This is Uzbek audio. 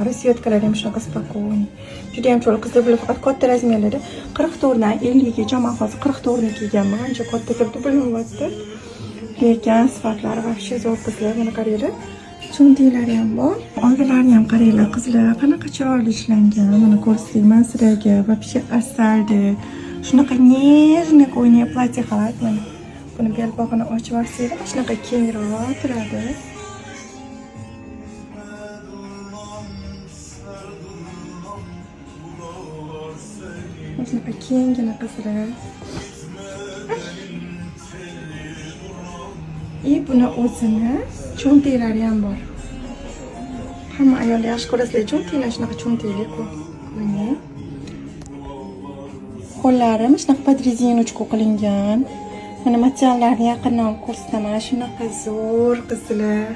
Расцветка lari ham shunaqa спокойный. Juda ham chiroyli, qizlar. Bular faqat katta razmerlarda, 44 dan 50 gacha. Man hozir 44 ni kiyganman, ancha katta turibdi, bilinyapti. Lekin sifatlari вообще zo'r, qizlar. Mana qaranglar. Cho'ntaklari ham bor. Oldilarini ham qaranglar, qizlar, qanaqa chiroyli ishlangan. Mana ko'rsatayman sizlarga. Вообще asaldi. Shunaqa нежный ko'ynak, платье xalat mana. Buni belbog'ini ochib yuborsanglar, mana shunaqa kengroq turadi. Mana shunaqa kenggina, qizlar. И buni o'zini cho'ntaklari ham bor. Hamma ayollar yaxshi ko'rasizlar cho'ntaklar, shunaqa cho'ntakli ko'ynak. Qo'llari mana shunaqa под резиночку qilingan. Mana materiallarni yaqindan olib ko'rsataman. Shunaqa zo'r, qizlar.